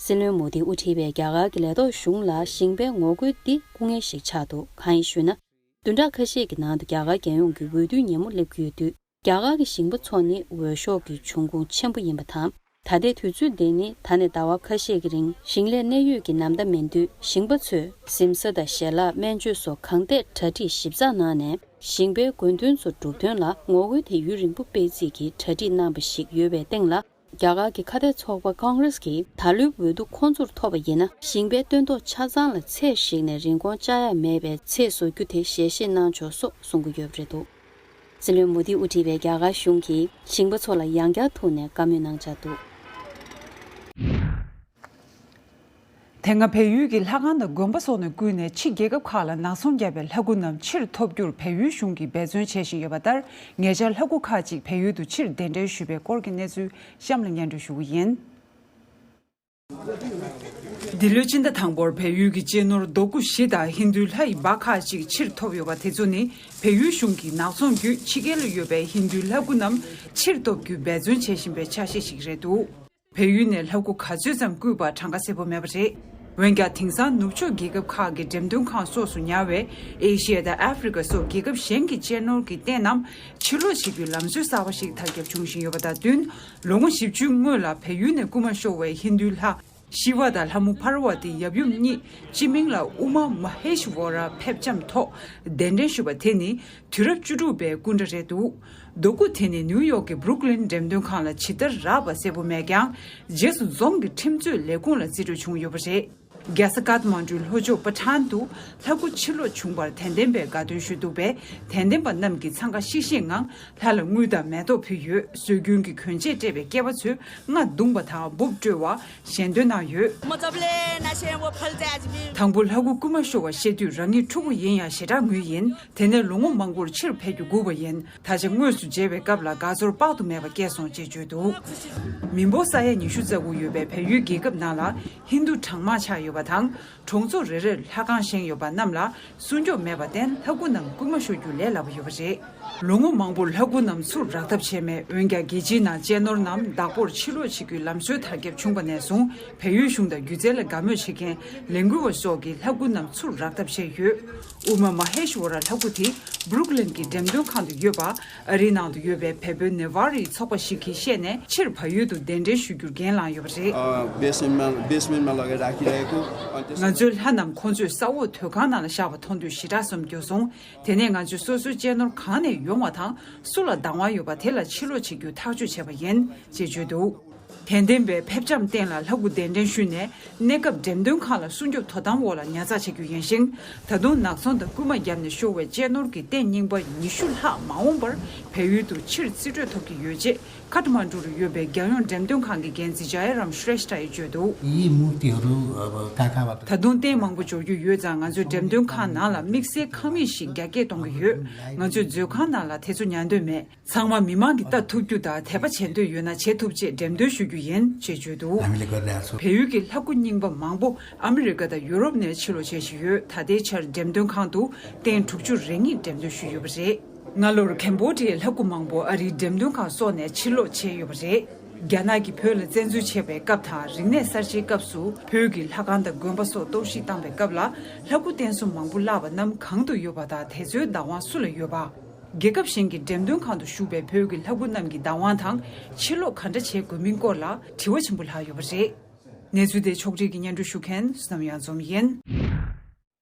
སྲིད་བློན་མོ་དི་དབུ་ཁྲིད་པའི་རྒྱ་གར་གྱི་ལས་ཐོག་གཞུང་ལ་ཞིང་པའི་ངོ་རྒོལ་འདི་སྐུ་ངལ་ཞིག་ཆགས་འདུག། གང་ཡིན་ཞུས་ན། བདུན་ཕྲག་ཁ་ཤས་ཀྱི་ནང་དུ་རྒྱ་གར་རྒྱལ་ཡོངས་ཀྱི་འོས་བསྡུ་ཉིན་མོ་སླེབས་ཀྱི་ཡོད་དུས། རྒྱ་གར་གྱི་ཞིང་པ་ཚོ་ནི་འོས་ཤོག་གི་འབྱུང་ཁུངས་ཆེན་པོ་ཡིན་པ་དང་། ད་ལྟའི་དུས་ཚོད་འདི་ནི་ད་ནས་ཟླ་བ་ཁ་ཤས་ཀྱི་རིང་ཞིང་ལས་གནད་ཡོད་ཀྱི་ནམ་ཟླ་མིན་དུས། ཞིང་པ་ཚོས་གཟིམ་ས་དང་ཞལ་ལག་སྨན་བཅོས་སོགས་གང་ཐད་གྲ་སྒྲིག་ཞིབ་ཚགས་གནང་ནས། ཞིང་པའི་དགོས་འདུན་ཚོ་སྒྲུབ་དོན་ལ་ངོ་རྒོལ་དེ་ཡུན་རིང་པོ་སྤེལ་རྩིས་ཀྱིས་གྲ་སྒྲིག་གནང་པ་ཞིག་ཡོད་པའི་སྟེང་ལ། རྒྱ་གར་གྱི་ཁ་གཏད་ཚོགས་པ་ཀོང་རེས་ཀྱིས་ད་ལོའི་འོས་བསྡུ་ཁོང་ཚོར་ཐོབ་པ་ཡིན་ན། ཞིང་པའི་སྟོན་ཐོག་ཆ་ཚང་ལ་ཚད་གཞིགས་ནས་རིན་གོང་བཅག་ཡ་མེད་པའི་ཚད་བཟོ་རྒྱུ་དེ་ཞལ་བཞེས་གནང་ཆོག་སོགས་གསུང་གི་ཡོད་པ་རེད་འདུག། སྲིད་བློན་མོ་དི་དབུ་ཁྲིད་པའི་རྒྱ་གར་གཞུང་གིས་ཞིང་པ་ཚོ་ལ་ཡང་བསྐྱར་ཐུག་ནས་བཀའ་མོལ་གནང་འཆར་འདུག། དེ་སྔ་བལ་ཡུལ་གྱི་ལྷ་ཁང་དང་དགོན་པ་སོགས་ནས་བརྒྱུད་ནས་ཕྱི་རྒྱལ་ཁབ་ཁག་ལ་ནག་ཚོང་བརྒྱབ་པའི་ལྷ་སྐུ་རྣམས་ཕྱིར་ཐོབ་རྒྱུར་བལ་ཡུལ་གཞུང་གིས་འབད་བརྩོན་བྱེད་བཞིན་ཡོད་པ་ལྟར། ཉེ་ཆར་ལྷ་སྐུ་ཁག་ཅིག་བལ་ཡུལ་དུ་ཕྱིར་གདན་འདྲེན་ཞུས་པའི་སྐོར་གྱི་གནས་ཚུལ་གཤམ་ལ་སྙན་སྒྲོན་ཞུ་གི་ཡིན། འདི་ལོའི་སྤྱི་ཟླ་དང་པོར་བལ་ཡུལ་གྱི་གཅེས་ནོར་རྡོ་སྐུ་བཞི་དང་ཧིན་རྡུའི་ལྷ་ཡི་འབའ་ཁག་ཅིག་ཕྱིར་ཐོབ་ཡོད་པ་དེ་ཚོ་ནི། བལ་ཡུལ་གཞུང་གིས་ནག་ཚོང་བརྒྱུད་ཕྱི་རྒྱལ་ལ་ཡོད་པའི་ཧིན་རྡུའི་ལྷ་སྐུ་རྣམས་ཕྱིར་ཐོབ་རྒྱུའི་འབད་བརྩོན་བྱེད་བཞིན་པའི་ཆ་ཤས་ཤིག་རེད་འདུག། བལ་ཡུལ་ནས་ལྷ་སྐུ་ག་ཚོད་ཙམ་བརྐུས་པ་གྲངས་ཀ་གསལ་པོ་མེད་པ་རེད། འོན་ཀྱང་། དེང་སང་ནུབ་ཕྱོགས་རྒྱལ་ཁབ་ཁག་གི་འགྲེམས་སྟོན་ཁང་སོགས་སུ་ཉར་བའི་ཨེ་ཤི་ཡ་དང་ཨ་ཧྥེ་རི་ཀ་སོགས་རྒྱལ་ཁབ་གཞན་གྱི་གཅེས་ནོར་གྱི་རྟེན་རྣམས་ཕྱིར་སློག་བྱེད་རྒྱུའི་ལམ་སྲོལ་གསར་པ་ཞིག་དར་ཁྱབ་འབྱུང་བཞིན་ཡོད་པ་དང་བསྟུན། ལོ་ངོ་བཞི་བཅུའི་སྔོན་ལ་བལ་ཡུལ་ནས་སྐུ་མ་ཤོར་བའི་ཧིན་རྡུའི་ལྷ་ཤི་ཝ་དང་ལྷ་མོ་ཕར་ཝ་ཏི་ཡབ་ཡུམ་གཉིས་སྤྱི་མིང་ལ་ཨུ་མ་མ་ཧེ་ཤི་ཝ་ར་ཕེབས་བྱམས་ཐོག་གདན་འདྲེན་ཞུས་པ་དེ་ནི་དུས་རབས་བཅུ་དྲུག་པའི་སྐུ་འདྲ་རེད་འདུག། རྡོ་སྐུ་དེ་ནི་ནིའུ་ཡོག་གི་བྷུ་རུག་ལིན་འགྲེམས་སྟོན་ཁང་ལ་ཇི་ལྟར་རག་པ་གསལ་པོ་མེད་ཀྱང་། རྗེས་སུ་རྫོང་གི་ཁྲིམས་རྩོད་ལས་ཁུངས་ལ་རྩིས་སྤྲོད་བྱུང་ཡོད་པ་རེད། རྒྱལ་ས་ཀཏ་མན་ཌུའི་ལྷོ་ཕྱོགས་པ་ཐྲན་དུ་ལྷ་སྐུ་ཕྱིར་ལོག་བྱུང་བར་དད་ལྡན་པས་དགའ་སྟོན་ཞུས་འདུག་པས། དད་ལྡན་པ་རྣམས་ཀྱིས་འཚང་ཁ་ཤིག་ཤིག་ངང་ལྷ་ལ་དངུལ་དང་མེ་ཏོག་ཕུལ་ཡོད། སྲོལ་རྒྱུན་གྱི་གྱོན་ཆས་སྤྲས་པའི་སྐྱེས་པ་ཚོས་རྔ་བརྡུངས་པ་དང་འབུབ་དཀྲོལ་བ། ཞལ་འདོན་གནང་ཡོད། དང་པོ་ལྷ་སྐུ་རྐུན་མ་ཤོར་བ་བཤད་དུས་རང་ཉིད་ཕྲུ་གུ་ཡིན་ཡང་ཞེ་དྲག་ངུས་ཡིན། དེ་ནས་ལོ་ངོ་མང་པོར་ཕྱིར་ཕེབས་རྒྱུ་སྒུག་པ་ཡིན། ད་ཆ་དངོས་སུ་མཇལ་བའི་སྐབས་ལ་དགའ་ཚོར་དཔག་ཏུ་མེད་པ་སྐྱེས་སོང་ཅེས་བརྗོད་འདུག་མི་འབོར་ས་ཡ་ཉི་ཤུ་རྩ་དགུ་ཡོད་པའི་བལ་ཡུལ་རྒྱལ་ཁབ་ནང་ལ་ཧིན་རྡུ་གྲངས་མང་ཆགས་ཡོད་པ་དང་། གྲོང་ཚོ་རེ་རེར་ལྷ་ཁང་བཞེངས་ཡོད་པ་རྣམས་ལ་སྲུང་སྐྱོབ་མེད་པར་བརྟེན་ལྷ་སྐུ་རྣམས་རྐུན་མ་ཤོར་རྒྱུ་ལས་སླ་པོ་ཡོད་པ་རེད། ལོ་ངོ་མང་པོར་ལྷ་སྐུ་རྣམས་ཚུར་རག་ཐབས་བྱས་མེད། འོན་ཀྱང་རྒྱལ་སྤྱིའི་ནང་གཅེས་ནོར་རྣམས་བདག་པོར་ཕྱིར་སློག་བྱེད་རྒྱུའི་ལམ་སྲོལ་དར་ཁྱབ་བྱུང་བ་ནས་བཟུང་བལ་ཡུལ་གཞུང་དང་སྒྱུ་རྩལ་ལ་དགའ་མོས་བྱེད་མཁན་ལས་འགུལ་བ་སོགས་ཀྱིས་ལྷ་སྐུ་རྣམས་ཚུར་རག་ཐབས་བྱས་ཡོད། ཨུ་མ་མ་ཧེ་ཤི་ཝ་ར་ལྷ་སྐུ་དེ་སྦུ་རུག་ལིན་གྱི་འགྲེམས་སྟོན་ཁང་དུ་ཡོད་པ། ཨ་རིའི་ནང་དུ་ཡོད་པའི་བལ་པོའི་ནེ་ཝར་རིའི་ཚོགས་པ་ཞིག་གིས་བཤད་ནས་ཕྱིར་བལ་ཡུལ་དུ་གདན་འདྲེན་ཞུ་རྒྱུར་འགན་བླངས་ཡོད་པ་རེད། ང་ཚོའི་ལྷ་རྣམས་ཁོང་ཚོས་ས་འོག་དོས་ཁང་ནང་ལ་བཞག་པ་མཐོང་དུས་ཞེ་དྲག་བསམ་སྐྱོ་སོང་། དེ་ནས་ང་ཚོས་སོ་སོའི་གཅེས་ནོར་གང་ནས་ཡོང་བ་དང་སུ་ལ་སྡང་བ་ཡོད་པ་དེ་ལ་ཕྱིར་སློག་བྱེད་རྒྱུ་ཐག་གཅོད་བྱས་པ་ཡིན། ཅེས་བརྗོད་འདུག་དད་ལྡན་པས་ཕེབས་བྱམས་སྟེང་ལ་ལྷ་སྐུ་གདན་འདྲེན་ཞུས་ནས་གནས་སྐབས་འགྲེམས་སྟོན་ཁང་ལ་སྲུང་སྐྱོབ་དོ་དམ་འོག་ལ་ཉར་ཚགས་བྱེད་རྒྱུ་ཡིན་ཞིང་། ད་དུང་ནག་ཚོང་དང་རྐུན་མ་བརྒྱབ་ནས་ཤོར་བའི་གཅེས་ནོར་གྱི་ཏན་རྙིང་པ་ཉི་ཤུ་ལྷག་མ་འོངས་པར་བལ་ཡུལ་དུ་ཕྱིར་རྩིས་སྤྲོད་ཐོབ་ཀྱི་ཡོད་ཅེས་ཁ་ཐ་མན་ཌུ་རུ་ཡོད་པའི་རྒྱལ་ཡོངས་འགྲེམས་སྟོན་ཁང་གི་འགན་འཛིན་ཇཱ་ཡ་རམ་ཤྲེཤ་ཏྲ་ཡིས་བརྗོད་འདུག་ད་དུང་ཏན་མང་པོ་འབྱོར་རྒྱུ་ཡོད་ཙང་ང་ཚོས་འགྲེམས་སྟོན་ཁང་ནང་ལ་དམིགས་བསལ་ཁང་མིག་ཞིག་རྒྱ་སྐྱེད་གཏོང་གི་ཡོད། ང་ཚོས་མཛོད་ཁང་ནང་ལ་དེ་ཚོ་ཉར་འདོད་མེད། ཚང་མ་མི་མང་གིས་ལྟ་ཐུབ་རྒྱུ་དང་དད་པ་བྱེད་འདོད་ཡོད་ན་བྱེད་ཐུབ་ཅེས་འགྲེམས་སྟོན་ཞུ་རྒྱུ་ཡིན་ཅེས་བརྗོད་འདུག་བལ་ཡུལ་གྱི་ལྷ་སྐུ་རྙིང་པ་མང་པོ་ཨ་མི་རི་ཀ་དང་ཡུ་རོབ་ནས་ཕྱིར་ལོག་བྱས་བཞིན་ཡོད། ད་ལྟའི་ཆར་འགྲེམས་སྟོན་ཁང་དུ་ཏན་དྲུག་ཅུ་རེ་གཉིས་འགྲེམས་སྟོན་ཞུས་ཡོད་པ་རེད། སྔ་ལོར་ཁེམ་བྷོ་ཌི་ཡའི་ལྷ་སྐུ་མང་པོ་ཨ་རིའི་འགྲེམས་སྟོན་ཁང་སོགས་ནས་ཕྱིར་སློག་བྱས་ཡོད་པ་རེད། རྒྱ་ནག་གིས་བོད་ལ་བཙན་འཛུལ་བྱས་པའི་སྐབས་དང་རིག་གནས་གསར་བརྗེའི་སྐབས་སུ་བོད་ཀྱི་ལྷ་ཁང་དང་དགོན་པ་སོགས་གཏོར་བཤིག་བཏང་བའི་སྐབས་ལ་ལྷ་སྐུ་རྟེན་གསུམ་མང་པོ་བརླགས་པ་རྣམས་གང་དུ་ཡོད་པ་དང་དེ་ཚོའི་བདག་དབང་སུ་ལ་ཡོད་པ། རྒྱལ་ཁབ་གཞན་གྱི་འགྲེམས་སྟོན་ཁང་དུ་བཞུགས་པའི་བོད་ཀྱི་ལྷ་སྐུ་རྣམས་ཀྱི་བདག་དབང་དང་ཕྱིར་སློག་ག་འདྲ་བྱེད་དགོས་མིན་སྐོར་ལ་དྲི་བ་ཆེན་པོ་ལྷག་ཡོད་པ་རེད། གནས་ཚུལ་དེ་ཕྱོགས་སྒྲིག་གིས་སྙན་སྒྲོན་ཞུ་མཁན་བསོད་ནམས་གཡང་འཛོམས་ཡིན།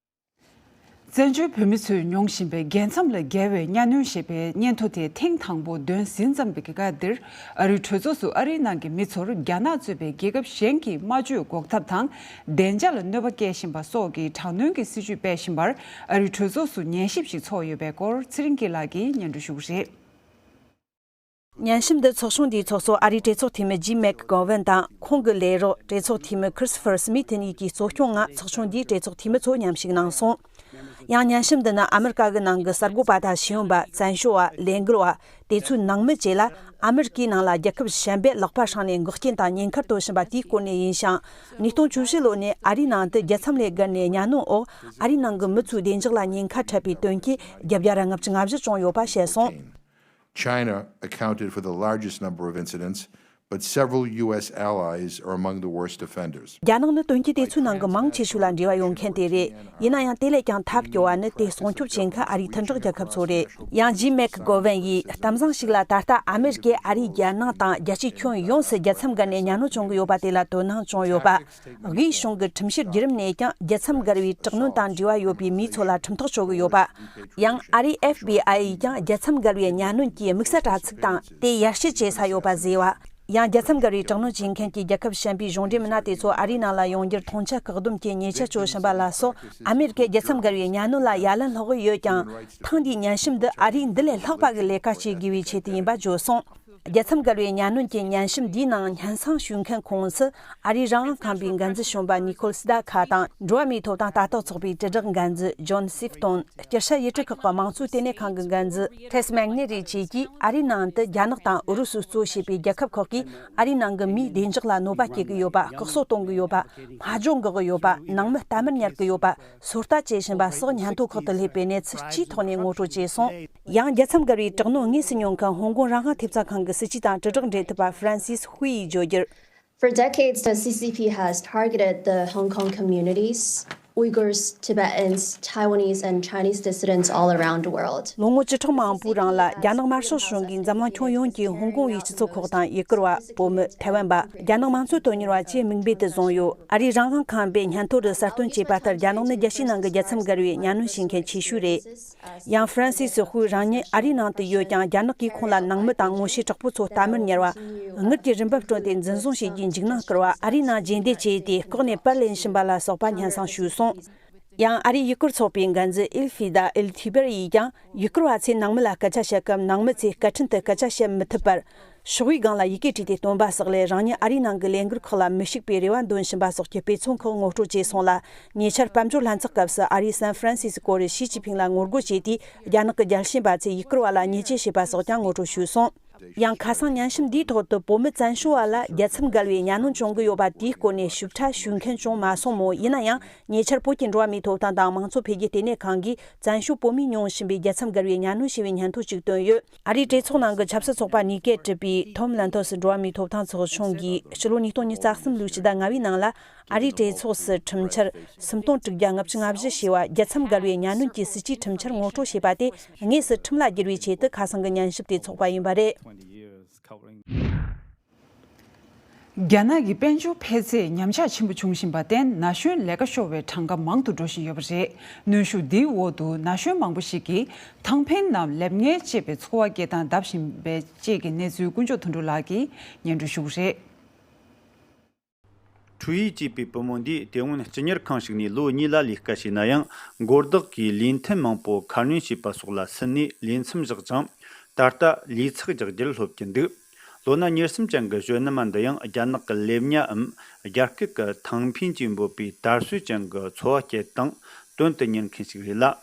བཙན་བྱོལ་བོད་མི་ཚོས་མྱོང་བཞིན་པའི་རྒྱལ་མཚམས་ལ་འགེལ་བའི་གཉའ་གནོན་ཞེས་པའི་སྙན་ཐོ་དེ་ཐེངས་དང་པོ་འདོན་ཟིན་ཙམ་པའི་སྐབས་འདིར། ཨ་རིའི་གྲོས་ཚོགས་སུ་ཨ་རིའི་ནང་གི་མི་ཚོར་རྒྱ་ནག་གཙོས་པའི་རྒྱལ་ཁབ་གཞན་གྱིས་སྨྲ་བརྗོད་འགོག་ཐབས་དང་བདེ་འཇགས་ལ་གནོད་པ་སྐྱེལ་བཞིན་པ་སོགས་ཀྱི་དྲག་གནོན་གྱི་སྲིད་བྱུས་སྤེལ་བཞིན་པར་ཨ་རིའི་གྲོས་ཚོགས་སུ་ཉན་ཞིབ་ཞིག་ཚོགས་ཡོད་པའི་སྐོར་ཚེ་རིང་སྐྱིད་ལགས་ཀྱིས་སྙན་སྒྲོན་ཞུ་གི་རེད། ཉན་ཞིབ་འདི་ཚོགས་ཆུང་འདིའི་ཚོགས་གཙོ་ཨ་རིའི་གྲོས་ཚོགས་འཐུས་མི་ཇིམ་མེག་གྷོ་ཝན་དང་ཁོང་གི་ལས་རོགས་གྲོས་ཚོགས་འཐུས་མི་ཁྲི་སི་ཕར་སི་མིད་གཉིས་ཀྱི་གཙོ་སྐྱོང་ངང་ཚོགས་ཆུང་འདིའི་གྲོས་ཚོགས་འཐུས་མི་ཚོ་མཉམ་ཞུགས་གནང་སོང་། ཡང་ཉན་ཞིབ་འདི་ནི་ཨ་མི་རི་ཀ་གི་ནང་གི་གསར་འགོད་པ་དང་ཤེས་ཡོན་པ། བཙན་བྱོལ་བ། ལས་འགུལ་བ། དེ་ཚོའི་ནང་མི་བཅས་ལ་ཨ་མི་རི་ཀའི་ནང་ལ་རྒྱལ་ཁབ་གཞན་པས་ལག་པ་བསྲིངས་ནས་འགོག་རྐྱེན་དང་ཉེན་ཁར་གཏོད་བཞིན་པ་དེའི་སྐོར་ནས་ཡིན་ཞིང་། ཉིས་སྟོང་བཅུ་བཞི་ལོ་ནས་ཨ་རིའི་ནང་དུ་རྒྱལ་མཚམས་ལས་བརྒལ་ནས་གཉའ་གནོན་འོག་ཨ་རིའི་ནང་གི་མི་ཚོའི་བདེ་འཇགས་ལ་ཉེན་ཁ་འཕྲད་པའི་དོན་རྐྱེན་བརྒྱད་བརྒྱ་ལྔ་བཅུ་ང་བཞི་བྱུང་ཡོད་པ་བཤད་སོང་། China accounted for the largest number of incidents, but several U S allies are among the worst offenders. རྒྱ་ནག་ནི་དོན་རྐྱེན་དེ་ཚོའི་ནང་གི་མང་ཆེ་ཤོས་ལ་འབྲེལ་བ་ཡོད་མཁན་དེ་རེད། ཡིན་ན་ཡང་དེ་ལས་ཀྱང་ཐབས་སྐྱོ་བ་ནི་དེ་སྲུང་སྐྱོབ་བྱེད་མཁན་ཨ་རིའི་མཐུན་གྲོགས་རྒྱལ་ཁབ་ཚོ་རེད། ཡང་ཇིམ་མེག་གྷོ་ཝན་ཡིས་གཏམ་བཟང་ཞིག་ལ་ད་ལྟ་ཨ་མི་རི་ཀས་ཨ་རིས་རྒྱལ་ནང་དང་རྒྱལ་སྤྱིའི་ཁྱོན་ཡོངས་སུ་རྒྱལ་མཚམས་བརྒལ་ནས་གཉའ་གནོན་བྱུང་གི་ཡོད་པ་དེ་ལ་དོ་སྣང་བྱུང་ཡོད་པ། དབུས་གཞུང་གི་ཁྲིམས་བཤེར་བརྒྱུད་རིམ་ནས་ཀྱང་རྒྱལ་མཚམས་བརྒལ་བའི་དྲག་གནོན་དང་འབྲེལ་བ་ཡོད་པའི་མིའི་ཚོ་ལ་ཁྲིམས་ཐག་གཅོད་ཀྱི་ཡོད་པ། ཡང་ཨ་རིའི་ཨེཕ་བི་ཨའི་ཡིས་ཀྱང་རྒྱལ་མཚམས་བརྒལ་བའི་གཉའ་གནོན་གྱི་དམིགས་བསལ་དྲ་ཚིགས་དང་དེ་ཡར་ཞུ་བྱེད་ས་ཡོད་པ་བཟོས་པ། ཡང་རྒྱལ་མཚམས་བརྒལ་བའི་དྲག་གནོན་བྱེད་མཁན་གྱི་རྒྱལ་ཁབ་གཞན་པའི་གཞུང་འབྲེལ་མི་སྣ་དེ་ཚོ་ཨ་རིའི་ནང་ལ་ཡོང་རྒྱུར་མཐོང་ཆ་བཀག་སྡོམ་གྱི་ཉེས་ཆད་གཅོད་བཞིན་པ་ལ་སོགས་ཨ་མི་རི་ཀས་རྒྱལ་མཚམས་བརྒལ་བའི་གཉའ་གནོན་ལ་ཡ་ལན་སློག་གི་ཡོད་ཀྱང་། ཐེངས་འདིའི་ཉན་ཞིབ་འདི་ཨ་རིས་འདི་ལས་ལྷག་པ་གི་ལས་ཀ་བྱེད་དགོས་པའི་ཆེད་དུ་ཡིན་པ་བརྗོད་སོང་། རྒྱལ་མཚམས་བརྒལ་བའི་གཉའ་གནོན་གྱི་ཉན་ཞིབ་འདིའི་ནང་སྙན་སེང་ཞུ་མཁན་ཁོངས་སུ་ཨ་རིའི་རང་དབང་ཁང་པའི་འགན་འཛིན་གཞོན་པ་ནི་ཁོལ་སི་ད་ཁ་དང་། འགྲོ་བ་མིའི་ཐོབ་ཐང་ལྟ་རྟོག་ཚོགས་པའི་དྲིལ་བསྒྲགས་འགན་འཛིན་ཇོན་སིབ་ཏོན། སྐྱུར་ཤ་ཡུལ་གྲུ་ཁག་གི་དམངས་གཙོའི་ལྟེ་གནས་ཁང་གི་འགན་འཛིན་ཐེས་མེག་ནེ་རི་བཅས་ཀྱིས་ཨ་རིའི་ནང་དུ་རྒྱ་ནག་དང་ཨུ་རུ་སུས་གཙོ་བྱས་པའི་རྒྱལ་ཁབ་ཁག་གིས་ཨ་རིའི་ནང་གི་མིའི་བདེ་འཇགས་ལ་གནོད་པ་སྐྱེལ་གྱི་ཡོད་པ། བཀག་སྲོལ་གཏོང་གི་ཡོད་པ། སྨྲ་བརྗོད་འགོག་གི་ཡོད་པ། ནང་མི་གཏའ་མར་ཉར་གྱི་ཡོད་པ། ཚོད་ལྟ་བྱེད་བཞིན་པ་སོགས་སྙན་ཐོ་ཁག་ཏུ་སླེབས་པའི་གནས་ཚུལ་སྤྱིའི་ཐོག་ནས་ངོ་སྤྲོད་བྱས་སོང་། ཡང་རྒྱལ་མཚམས་བརྒལ་བའི་དྲག་གནོན་དངོས་སུ་མྱོང་མཁན་ཧོང་ཀོང་རང་དབང་ཐེབས་རྩ་ཁང་གི་སྲིད་ཇུས་དང་དྲིལ་བསྒྲགས་འབྲེལ་མཐུད་པ་ཧྥ་རན་སིས་ཧུའེ་ཡིས་བརྗོད་རྒྱུར། For decades, the C C P has targeted the Hong Kong communities. Uyghurs, Tibetans, Taiwanese, and Chinese dissidents all around the world. ལོ་ངོ་བཅུ་ཕྲག་མང་པོའི་རིང་ལ་རྒྱ་ནག་དམར་ཤོག་གཞུང་གིས་འཛམ་གླིང་ཁྱོན་ཡོངས་ཀྱི་ཧོང་ཀོང་བའི་སྤྱི་ཚོགས་ཁག་དང་ཡུ་གུར་བ། བོད་མི། ཐའེ་ཝན་པ། རྒྱ་ནག་མང་གཙོའི་དོན་གཉེར་བ་བཅས་མིང་འབོད་དུ་བཟུང་ཡོད། ཨ་རིའི་རང་དབང་ཁང་པས་སྙན་ཐོ་རུ་གསལ་སྟོན་བྱས་པ་ལྟར། རྒྱ་ནག་ནི་རྒྱལ་སྤྱིའི་ནང་གི་རྒྱལ་མཚམས་བརྒལ་བའི་གཉའ་གནོན་བྱེད་མཁན་ཆེ་ཤོས་རེད། ཡང་ཧྥ་རན་སི་སི་ཧུའུ་རང་ཉིད་ཨ་རིའི་ནང་དུ་ཡོད་ཀྱང་། རྒྱ་ནག་གིས་ཁོང་ལ་ནང་མི་དང་ངོ་ཤེས་གྲོགས་པོ་ཚོ་ལྟ་མིར་ཉར་བ། དངུལ་གྱི་རིན་འབབ་བསྐྲུན་ཏེ་འཛིན་བཟུང་བྱས་རྒྱུའི་འཇིགས་སྣང་བསྐུལ་བ། ཨ་རིའི་ནང་རྗེས་འདེད་བྱས་ཏེ་ལྐོག་ནས་པར་ལེན་བཞིན་པ་ལ་སོགས་པ་སྙན་སེང་ཞུས་སོང་། ཡང་ཨ་རིའི་ཡུ་གུར་ཚོགས་པའི་འགན་འཛིན་ཨིལ་ཧྥི་དཱ་ཨིལ་ཐི་བེར་ཡིས་ཀྱང་། ཡུ་གུར་བ་ཚོས་ནང་མི་ལ་སྐད་ཆ་བཤད་སྐབས། ནང་མི་ཚོས་སྐད་འཕྲིན་དུ་སྐད་ཆ་བཤད་མི་ཐུབ་པར། ཤོག་བུའི་སྒང་ལ་ཡི་གེ་བྲིས་ཏེ་སྟོན་པ་སོགས་ལས། རང་ཉིད་ཨ་རིའི་ནང་གི་ལས་འགུལ་ཁག་ལ་མི་ཞུགས་པའི་རེ་བ་འདོན་བཞིན་པ་སོགས་ཀྱི་དཔེ་མཚོན་ཁག་ངོ་སྤྲོད་བྱས་སོང་ལ། ཉེ་ཆར་དཔལ་འབྱོར་ལྷན་ཚོགས་སྐབས་སུ་ཨ་རིའི་སན་ཧྥ་རན་སི་སི་ཀོ་རུ་ཞི་ཅིན་ཕིང་ལ་ངོ་རྒོལ་བྱས་ཏེ། རྒྱ་ནག་གི་རྒྱལ་ཞེན་པ་ཚོས་ཡུ་གུར་བ་ལ་ཉེས་ཆད་བྱས་པ་སོགས་ཀྱང་ངོ་སྤྲོད་ཞུས་སོང་། ཡང་ཁ་སང་ཉན་ཞིབ་འདིའི་ཐོག་ཏུ། བོད་མི་བཙན་བྱོལ་བ་ལ་རྒྱལ་མཚམས་བརྒལ་བའི་གཉའ་གནོན་བྱུང་གི་ཡོད་པ་དེའི་སྐོར་ནས་ཞིབ་ཕྲ་ཞུ་མཁན་བྱུང་མ་སོང་མོད། ཡིན་ན་ཡང་། ཉེ་ཆར་བོད་ཀྱི་འགྲོ་བ་མིའི་ཐོབ་ཐང་དང་མང་གཙོ་འཕེལ་རྒྱས་ལྟེ་གནས་ཁང་གིས་བཙན་བྱོལ་བོད་མིས་མྱོང་བཞིན་པའི་རྒྱལ་མཚམས་བརྒལ་བའི་གཉའ་གནོན་ཞེས་པའི་སྙན་ཐོ་ཞིག་བཏོན་ཡོད། ཨ་རིའི་གྲོས་ཚོགས་ནང་གི་ཆབ་སྲིད་ཚོགས་པ་གཉིས་ཀས་གྲུབ་པའི་Tom Lantos འགྲོ་བ་མིའི་ཐོབ་ཐང་ཚོགས་ཆུང་གིས་ཕྱི་ལོ་ཉིས་སྟོང་ཉི་ཤུ་རྩ་གསུམ་ལོའི་ཕྱི་ཟླ་ལྔ་བའི་ནང་ལ། ཨ་རིའི་གྲོས་ཚོགས་སུ་ཁྲིམས་འཆར་སུམ་སྟོང་དྲུག་བརྒྱ་ལྔ་བཅུ་ང་བཞི་ཞེས་པ། རྒྱལ་མཚམས་བརྒལ་བའི་གཉའ་གནོན་གྱི་སྲིད་ཇུས་ཁྲིམས་འཆར་ངོ་སྤྲོད་བྱས་པ་དེ། དངོས་སུ་ཁྲིམས་ལ་བསྒྱུར་བའི་ཆེད་དུ་ཁ་སང་གི་ཉན་ཞིབ་དེ་ཚོགས་པ་ཡིན་པ་རེད། རྒྱ་ནག་གི་དཔལ་འབྱོར་འཕེལ་ཚད་ཉམས་ཆག་ཆེན་པོ་འབྱུང་བཞིན་པར་བརྟེན། ན་གཞོན་ལས་ཀ་ཤོར་བའི་གྲངས་ཀ་མང་དུ་འགྲོ་བཞིན་ཡོད་པ་རེད། གནོན་ཤུགས་འདིའི་འོག་ཏུ་ན་གཞོན་མང་པོ་ཞིག་གིས་ཐང་འཕེན་ནམ་ལེབ་ངལ་ཅེས་པའི་འཚོ་བ་སྐྱེལ་སྟངས་བསྡབ་བཞིན་པའི་བཅས་ཀྱི་གནས་ཚུལ་དཀོན་མཆོག་དོན་གྲུབ་ལགས་ཀྱིས་སྙན་སྒྲོན་ཞུ་གི་རེད། ཁྲུའུ་ཡི་ཅེས་པའི་བུ་མོ་འདིས་དེ་སྔོན་སྤྱི་གཉེར་ཁང་ཞིག་ནས་ལོ་གཉིས་ལ་ལས་ཀ་བྱས་ན་ཡང་། སྒོར་བདག་གིས་ལས་མཐུན་མང་པོ་ཁ་སྣོན་བྱས་པ་སོགས་ལ་སུན་ནས་ལས་མཚམས་བཞག་ཅིང་། ད་ལྟ་ལས་ཚེགས་རྒྱག་རྒྱུར་སློབ་ཀྱི་འདུག་ལོ་ན་ཉེར་གསུམ་ཅན་གྱི་གཞོན་ནུ་མ་འདི་ཡང་རྒྱ་ནག་གི་ལེབ་ཉ་འམ། རྒྱ་སྐད་ཀྱི་ཐང་འཕེན་ཅེས་འབོད་པའི་དར་སྲོལ་ཅན་གྱི་འཚོ་བ་སྐྱེལ་སྟངས་དོན་དུ་གཉེར་མཁན་ཞིག་རེད་ལ།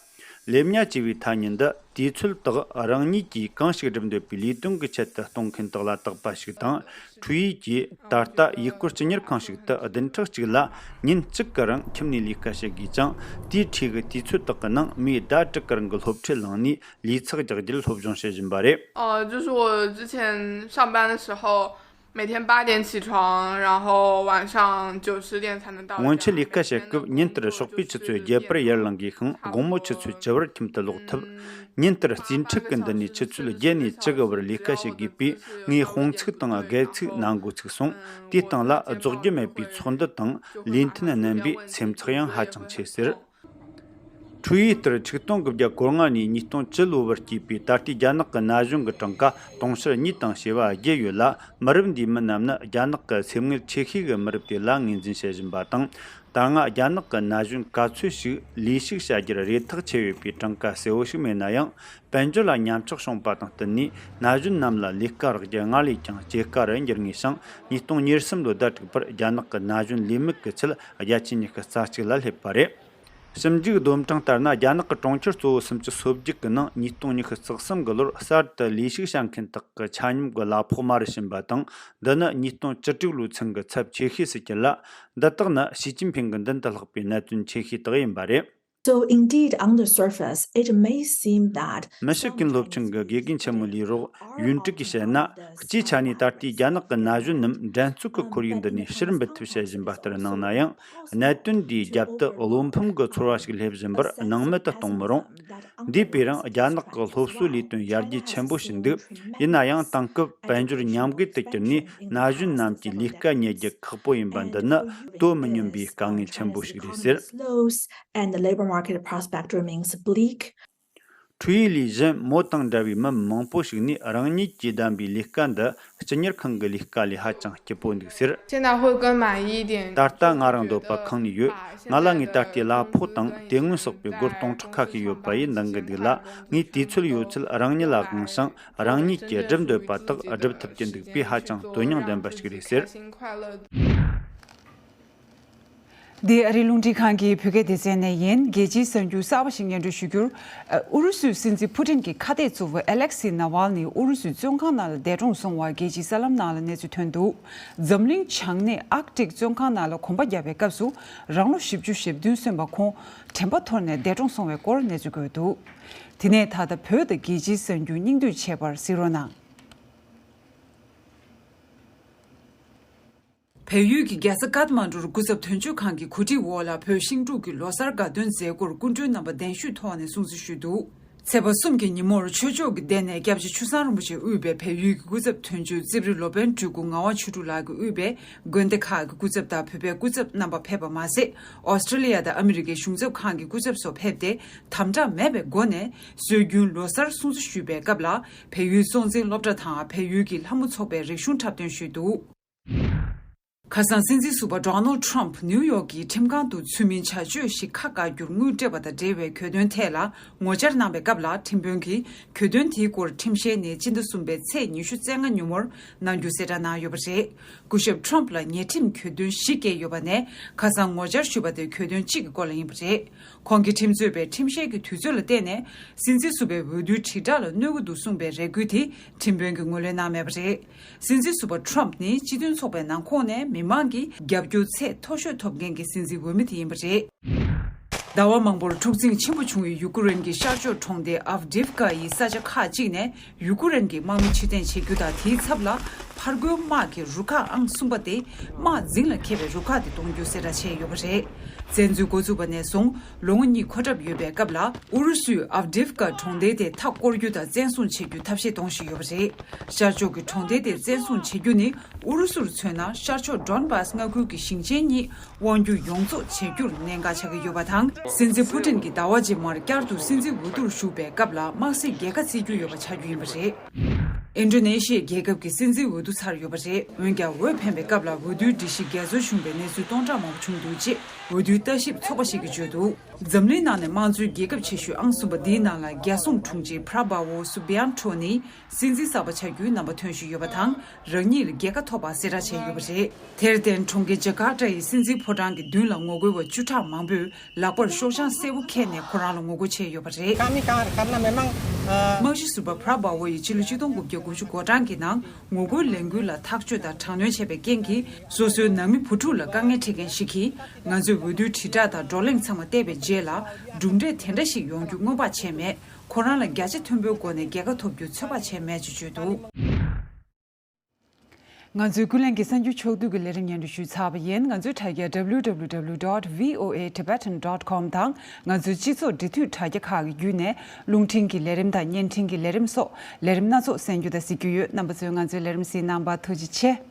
ལེབ་ཉ་ཅེས་པའི་ཐ་སྙད་འདི་དུས་ཚོད་དག་རང་ཉིད་ཀྱིས་གང་ཞིག་སྒྲུབ་འདོད་པའི་ལས་དོན་གྱི་ཆེད་དུ་གཏོང་མཁན་དག་ལ་བཏགས་པ་ཞིག་དང་། ཁྲུའུ་ཡི་ཀྱིས་ད་ལྟ་ཡུལ་སྐོར་སྤྱི་གཉེར་ཁང་ཞིག་ཏུ་བདུན་ཕྲག་གཅིག་ལ་ཉིན་གཅིག་གི་རིང་ཁྱིམ་ནས་ལས་ཀ་བྱེད་དགོས་ཅིང་། དེའི་འཕྲོས་ཀྱི་དུས་ཚོད་དག་གི་ནང་མིའི་ཟླ་དྲུག་གི་རིང་གི་སློབ་ཁྲིད་བླངས་ནས་ལས་ཚེགས་རྒྱག་རྒྱུར་སློབ་སྦྱོང་བྱེད་བཞིན་པ་རེད། 呃，就是我之前上班的时候，每天八点起床，然后晚上九十点才能到家。 སྔོན་ཆད་ལས་ཀ་བྱེད་སྐབས་ཉིན་ལྟར་ཞོགས་པའི་ཆུ་ཚོད་བརྒྱད་པར་ཡར་ལངས་དགོས་ཤིང་། དགོང་མོ་ཆུ་ཚོད་བཅུ་པར་ཁྱིམ་དུ་ལོག་ཐུབ། ཉིན་ལྟར་རྩིས་འཁྲུག་གི་མདུན་ནས་ཆུ་ཚོད་བརྒྱད་ནས་བཅུ་གི་བར་ལས་ཀ་བྱེད་དགོས་པས། ངས་དཔུང་ཚིགས་དང་སྒལ་ཚིགས་ན་འགོ་ཚུགས་སོང་། དེའི་སྟེང་ལ་རྫོགས་རྒྱུ་མེད་པའི་ཚོགས་འདུ་དང་ལས་མཐུན་རྣམ་པས་སེམས་ཚེགས་ཡང་ཧ་ཅང་ཆེ་ཟེར། ཁྲུའུ་ཡི་ལྟར་ཆིག་སྟོང་དགུ་བརྒྱ་གོ་ལྔ་ནས་ཉིས་སྟོང་བཅུ་ལོ་བར་སྐྱེས་པའི་ད་ལྟའི་རྒྱ་ནག་གི་ན་གཞོན་གྱི་གྲངས་ཀ་དུང་ཕྱུར་གཉིས་དང་བྱེ་བ་བརྒྱད་ཡོད་ལ། མི་རབས་འདིའི་མི་རྣམས་ནི་རྒྱ་ནག་གི་སེམས་ངལ་ཆེ་ཤོས་ཀྱི་མི་རབས་དེ་ལ་ངོས་འཛིན་བྱེད་བཞིན་པ་དང་། ད་སྔ་རྒྱ་ནག་གི་ན་གཞོན་ག་ཚོད་ཞིག་ལས་ཞུགས་བྱ་རྒྱུར་རེ་ཐག་ཆད་ཡོད་པའི་གྲངས་ཀ་གསལ་བོ་ཞིག་མེད་ན་ཡང་། དཔལ་འབྱོར་ལ་ཉམས་ཆག་བྱུང་པ་དང་བསྟུན་ནས། ན་གཞོན་རྣམས་ལ་ལས་ཀ་རག་རྒྱུ་སྔར་ལས་ཀྱང་ཇེ་དཀའ་རུ་འགྱུར་ངེས་ཤིང་། ཉིས་སྟོང་ཉེར་གསུམ་ལོའི་ཟླ་དྲུག་པར་རྒྱ་ནག་གི་ན་གཞོན་ལས་མེད་ཀྱི་ཚད་བརྒྱ་ཆ་ཉི་ཤུ་རྩ་གཅིག་ལ་སླེབས་པ་རེད། ཞིབ་འཇུག་བསྡོམས་གྲངས་ལྟར་ན། རྒྱ་ནག་གི་གྲོང་ཁྱེར་གཙོ་བོ་སུམ་ཅུ་སོ་བརྒྱད་ཀྱི་ནང་ཉིས་སྟོང་ཉི་ཤུ་རྩ་གསུམ་གྱི་ལོར་གསར་དུ་ལས་ཞུགས་བྱ་མཁན་དག་གི་ཆ་སྙོམས་ཀྱི་གླ་ཕོགས་དམའ་རུ་ཕྱིན་པ་དང་། འདི་ནི་ཉིས་སྟོང་བཅུ་དྲུག་ལོའི་ཚུན་གྱི་ཚབས་ཆེ་ཤོས་སུ་གྱུར་ལ། འདི་དག་ནི་ཞི་ཅིན་ཕིང་གི་མདུན་དུ་ལྷགས་པའི་གནད་དོན་ཆེ་ཤོས་དག་ཡིན་པ་རེད། So indeed, on the surface, it may seem that མི་ཤི་རྐྱེན་སློབ་ཆེན་གྱི་དགེ་རྒན་ཆེན་མོ་ལི་རོག་ཡུན་ཀྲིག་གིས་བཤད་ན། སྤྱིའི་ཆ་ནས་ད་ལྟའི་རྒྱ་ནག་གི་ན་གཞོན་རྣམས་འགྲན་རྩོད་ཀྱི་ཁོར་ཡུག་འདི་ནས་ཕྱིར་འབུད་ཐབས་བྱེད་བཞིན་པ་ལྟར་སྣང་ན་ཡང་། གནད་དོན་འདིའི་རྒྱབ་ཏུ་བློ་ཕམ་གྱི་ཚོར་བ་ཞིག་སླེབས་བཞིན་པར་སྣང་མེད་དུ་གཏོང་མི་རུང་། འདས་པའི་རིང་རྒྱ་ནག་གི་སློབ་གསོའི་ལས་དོན་ཡར་རྒྱས་ཆེན་པོ་ཕྱིན་འདུག་ཡིན་ན་ཡང་། དེང་སྐབས་དཔལ་འབྱོར་ཉམས་རྒུད་དུ་གྱུར་ནས། ན་གཞོན་རྣམས་ཀྱིས་ལས་ཀ་རྙེད་རྒྱུ་ཁག་པོ་ཡིན་པ་འདི་ནི་དོ་མི་མཉམ་པའི་དཀའ་ངལ་ཆེན་པོ་ཞིག་རེད་ཟེར། Close and the labor market prospect remains bleak. ཁྲུའུ་ཡི་ལས་གཞན་མོ་དང་འདྲ་བའི་མི་མང་པོ་ཞིག་ནས་རང་ཉིད་ཀྱིས་བདམས་པའི་ལས་ཀ་འདི་སྤྱི་གཉེར་ཁང་གི་ལས་ཀ་ལས་ཧ་ཅང་སྐྱིད་པོ་འདུག་ཟེར། 现在会更满意一点。 ད་ལྟ་ང་རང་འདོད་པ་ཁེངས་ནས་ཡོད། ང་ལ་ངའི་ད་ལྟའི་གླ་ཕོགས་དང་དེ་སྔོན་བསགས་པའི་སྒོར་སྟོང་ཕྲག་ཁ་ཤས་ཡོད་པ་ཡིས་འདང་གི་འདུག་ལ། ངས་དུས་ཚོད་ཡོད་ཚད་རང་ཉིད་ལ་དབང་ཞིང་། རང་ཉིད་ཀྱིས་སྒྲུབ་འདོད་པ་དག་སྒྲུབ་ཐུབ་ཀྱི་འདུག་པས་ཧ་ཅང་དོན་སྙིང་ལྡན་པ་ཞིག་རེད་ཟེར། འདི་ཨ་རིའི་རླུང་འཕྲིན་ཁང་གི་བོད་སྐད་སྡེ་ཚན་ནས་ཡིན། རྒྱལ་སྤྱིའི་གསར་འགྱུར་གསར་པ་ཞིག་སྙན་སྒྲོན་ཞུ་རྒྱུར། ཨུ་རུ་སུའི་སྲིད་འཛིན་ཕུ་ཏིན་གྱི་ཁ་གཏད་གཙོ་བོ་ཨེ་ལེག་སི་ནཱ་ཝལ་ནི་ཨུ་རུ་སུའི་བཙོན་ཁང་ནང་ལ་འདས་གྲོངས་སོང་བ་རྒྱལ་སྤྱིའི་གསར་ལམ་ནང་ལ་གནས་ཚུལ་ཐོན་འདུག་འཛམ་གླིང་བྱང་སྣེ་ཨར་ཀ་ཏིག་བཙོན་ཁང་ནང་ལ་གོམ་པ་བརྒྱབ་པའི་སྐབས་སུ། རང་ལོ་བཞི་བཅུ་ཞེ་བདུན་སོན་པ་ཁོང་དྲན་པ་འཐོར་ནས་འདས་གྲོངས་སོང་བའི་སྐོར་གནས་ཚུལ་བཀོད་འདུག་དེ་ནས་ད་ལྟ་བོད་དུ་རྒྱལ་སྤྱིའི་གསར་འགྱུར་སྙིང་བསྡུས་བྱས་པར་གཟིགས་རོགས་གནང་། བལ་ཡུལ་གྱི་རྒྱལ་ས་ཀཏ་མན་ཌུར་སྐུ་ཚབ་དོན་གཅོད་ཁང་གི་གོ་སྒྲིག་འོག་ལ་བོད་ཤིང་འབྲུག་གི་ལོ་གསར་དགའ་སྟོན་མཛད་སྒོར་སྐུ་མགྲོན་རྣམ་པ་གདན་ཞུས་ཐོག་ནས་སྲུང་བརྩི་ཞུས་འདུག་ཚེས་པ་གསུམ་གྱི་ཉིན་མོར་ཆོས་ཕྱོགས་ཀྱི་སྡེ་ནས་སྐྱབས་རྗེ་ཆུ་བཟང་རིན་པོ་ཆེ་དབུས་པའི་བལ་ཡུལ་གྱི་སྐུ་ཚབ་དོན་གཅོད་རྩིབ་རི་ལོ་པཎ་སྤྲུལ་སྐུ་ངག་དབང་ཆོས་དྲུག་ལགས་ཀྱིས་དབུས་པའི་དགོན་སྡེ་ཁག་གི་སྐུ་ཚབ་དང་བོད་པའི་སྐུ་ཚབ་རྣམ་པ་ཕེབས་པ་མ་ཟད། ཨོ་སི་ཀྲི་ལི་ཡ་དང་ཨ་མི་རི་ཀའི་གཞུང་ཚབ་ཁང་གི་སྐུ་ཚབ་སོགས་ཕེབས་ཏེ། དམ་དྲག་མེད་པའི་སྒོ་ནས་སྲོལ་རྒྱུན་ལོ་གསར་སྲུང་བརྩི་ཞུས་པའི་སྐབས་ལ། བལ་ཡུལ་སྲོང་བཙན་སློབ་གྲྭ་དང་བལ་ཡུལ་གྱི་ལྷ་མོ་ཚོགས་པས་རིག་གཞུང་འཁྲབ་སྟོན་ཞུས་འདུག་ཁ་སང་སྲིད་འཛིན་ཟུར་པ་ཌོ་ནལ་ཌི་ཊརམ་ཕི་ནིའུ་ཡོག་གི་ཁྲིམས་ཁང་དུ་ཚུལ་མིན་བྱ་སྤྱོད་ཞིག་ཁ་བཀག་རྒྱུར་དངུལ་སྤྲད་པ་དང་འབྲེལ་བའི་གྱོད་དོན་ཐད་ལ་ངོ་བཅར་གནང་བའི་སྐབས་ལ། ཁྲིམས་དཔོན་གྱིས་གྱོད་དོན་དེའི་སྐོར་ཁྲིམས་ཞལ་ནས་སྤྱི་ཟླ་གསུམ་པའི་ཚེས་ཉི་ཤུ་རྩ་ལྔ་ཉིན་མོར་གནང་རྒྱུ་གསལ་བསྒྲགས་གནང་ཡོད་པ་རེད། སྐུ་ཞབས་ཊརམ་ཕི་ལ་ཉེས་ཁྲིམས་གྱོད་དོན་བཞི་བཀལ་ཡོད་པ་ནས། ཁ་སང་ངོ་བཅར་ཞུས་པ་དེ་གྱོད་དོན་གཅིག་གི་སྐོར་ལ་ཡིན་པ་རེད། ཁོང་གིས་ཁྲིམས་རྩོད་པས་ཁྲིམས་ཞལ་གྱི་དུས་ཚོད་ལ་བརྟེན་ནས་སྲིད་འཛིན་ཟུར་པའི་འོས་བསྡུའི་དྲིལ་བསྒྲགས་ལ་གནོད་ཀྱི་འདུག་གསུངས་པའི་རེ་སྐུལ་དེ་ཁྲིམས་དཔོན་གྱིས་ངོས་ལེན་གནང་མེད་པ་རེད། སྲིད་འཛིན་ཟུར་པ་ཊརམ་ཕི་ནི་སྤྱི་མཐུན་ཚོགས་པའི་ནང་ཁོངས་ནས་མི་མང་གི་རྒྱབ་སྐྱོར་ཚད་མཐོ་ཤོས་ཐོབ་མཁན་གྱི་སྲིད་འཛིན་འོས་མི་དེ་ཡིན་པ་རེད། ཟླ་བ་མང་པོར་འཁྲུག་འཛིང་ཆེན་པོ་བྱུང་བའི་ཡུ་ཀེ་རེན་གྱི་ཤར་ཕྱོགས་གྲོང་སྡེ་ཨབ་ཌིབ་ཀ་ཡི་ས་ཆ་ཁག་ཅིག་ནས་ཡུ་ཀེ་རེན་གྱི་དམག་མི་ཕྱིར་འཐེན་བྱེད་རྒྱུ་དང་། དེའི་ཚབ་ལ་ཕར་རྒོལ་དམག་གི་རུ་ཁག་ཨང་གསུམ་པ་སྟེ། དམག་འཛིང་ལ་མཁས་པའི་རུ་ཁག་དེ་གཏོང་རྒྱུ་གསལ་བསྒྲགས་བྱས་ཡོད་པ་རེད། བཙན་འཛུལ་འགོ་བཙུགས་པ་ནས་བཟུང་ལོ་ངོ་གཉིས་འཁོར་གྲབས་ཡོད་པའི་སྐབས་ལ། ཨུ་རུ་སུས་ཨབ་ཌིབ་ཀ་གྲོང་སྡེ་དེ་མཐའ་བསྐོར་རྒྱུ་དང་བཙན་བཟུང་བྱེད་རྒྱུ་ཐབས་ཤེས་གཏོང་བཞིན་ཡོད་པ་རེད། ཤར་ཕྱོགས་ཀྱི་གྲོང་སྡེ་དེ་བཙན་བཟུང་བྱེད་རྒྱུ་ནི། ཨུ་རུ་སུར་མཚོན་ན། ཤར་ཕྱོགས་ཌོན་བཱས་མངའ་ཁུལ་གྱི་ཞིང་ཆེན་གཉིས་དབང་སྒྱུར་ཡོངས་རྫོགས་བྱེད་རྒྱུར་གནད་འགག་ཆགས་ཀྱི་ཡོད་པ་དང་། སྲིད་འཛིན་པུ་ཏིན་གྱིས་ཟླ་བ་རྗེས་མར་བསྐྱར་དུ་སྲིད་འཛིན་འོས་བསྡུར་ཞུགས་པའི་སྐབས་ལ། དམག་སྲིད་རྒྱལ་ཁ་བརྩི་རྒྱུ་ཡོད་པ་ཆགས་རྒྱུ་ཡིན་པ་རེད། ཨིན་ཌོ་ནེ་ཤི་ཡའི་རྒྱལ་ཁབ་ཀྱི་སྲིད་འཛིན་འོས་བསྡུ་ཚར་ཡོད་པ་རེད། འོན་ཀྱང་། འོས་འཕེན་པའི་སྐབས་ལ་འོས་བསྡུའི་སྒྲིག་གཞི་འགལ་འཛོལ་བྱུང་བའི་གནས་ཚུལ་སྟོང་ཕྲག་མང་པོ་བྱུང་འདུག་ཅེས་འོས་བསྡུའི་ལྟ་ཞིབ་ཚོགས་པ་ཞིག་གིས་བརྗོད་འདུག་འཛམ་གླིང་ནང་ནས་དམངས་གཙོའི་རྒྱལ་ཁབ་ཆེ་ཤོས་ཨང་གསུམ་པ་འདིའི་ནང་ལ། རྒྱལ་སྲུང་དྲུང་ཆེ་པྲ་བྷ་ཝོ་སུ་བྷི་ཡན་ཁྲོ་ནི་སྲིད་འཛིན་གསར་པ་ཆགས་རྒྱུའི་རྣམ་པ་ཐོན་བཞིན་ཡོད་པ་དང་། རང་ཉིད་ལ་རྒྱལ་ཁ་ཐོབ་པ་གསལ་བསྒྲགས་བྱས་ཡོད་པ་རེད། དེར་བརྟེན། གྲོང་ཁྱེར་ཇ་ཀར་ཏ་ཡི་སྲིད་འཛིན་ཕོ་བྲང་གི་མདུན་ལ་ངོ་རྒོལ་བ་བཅུ་ཕྲག་མང་པོས་ལག་པར་ཤོག་བྱང་སེར་པོ་འཁྱེར་ནས་ཁོ་རང་ལ་ངོ་རྒོལ་བྱས་ཡོད་པ་རེད། དམག་གཞི་ཟུར་པ་པྲ་བྷ་ཝོ་ཡིས་ཕྱི་ལོ་ཆིག་སྟོང་དགུ་བརྒྱ་དགུ་ཅུ་གོ་གྲངས་ཀྱི་ནང་ངོ་རྒོལ་ལས་འགུལ་ལ་ཐག་གཅོད་དང་དྲག་གནོན་བྱས་པའི་རྐྱེན་གྱིས། སོ་སོའི་ནང་མི་བུ་ཕྲུག་ལ་དཀའ་ངལ་འཕྲད་མཁན་ཞིག་གིས། ང་ཚོས་འོས་བསྡུའི་དྲིལ་བསྒྲགས་དང་བགྲོ་གླེང་ཚང་མ་བལྟས་པའི་རྗེས་ལ། གྲུབ་འབྲས་དེ་འདྲ་ཞིག་ཡོང་རྒྱུ་སྔོན་དཔག་བྱས་མེད། ཁོ་རང་ལ་བརྒྱ་ཆ་མཐོན་པོའི་སྒོ་ནས་རྒྱལ་ཁ་ཐོབ་རྒྱུ་ཚོད་དཔག་བྱས་མེད་ཅེས་བརྗོད་འདུག་ང་ཚོའི་ཀུན་གླེང་གི་གསར་འགྱུར་ཕྱོགས་བསྡུས་ཀྱི་ལས་རིམ་སྙན་སྒྲོན་ཞུས་ཚར་བ་ཡིན། ང་ཚོའི་དྲ་རྒྱ་W W W dot V O A Tibetan dot com དང་། ང་ཚོའི་སྤྱི་ཚོགས་འབྲེལ་མཐུད་དྲ་རྒྱ་ཁག་གི་བརྒྱུད་ནས། རླུང་འཕྲིན་གྱི་ལས་རིམ་དང་བརྙན་འཕྲིན་གྱི་ལས་རིམ་སོགས་ལས་རིམ་སྣ་ཚོགས་གསན་རྒྱུ་དང་གཟིགས་རྒྱུ་ཡོད། རྣམ་པ་ཚོས་ང་ཚོའི་ལས་རིམ་གཟིགས་གནང་བར་ཐུགས་རྗེ་ཆེ།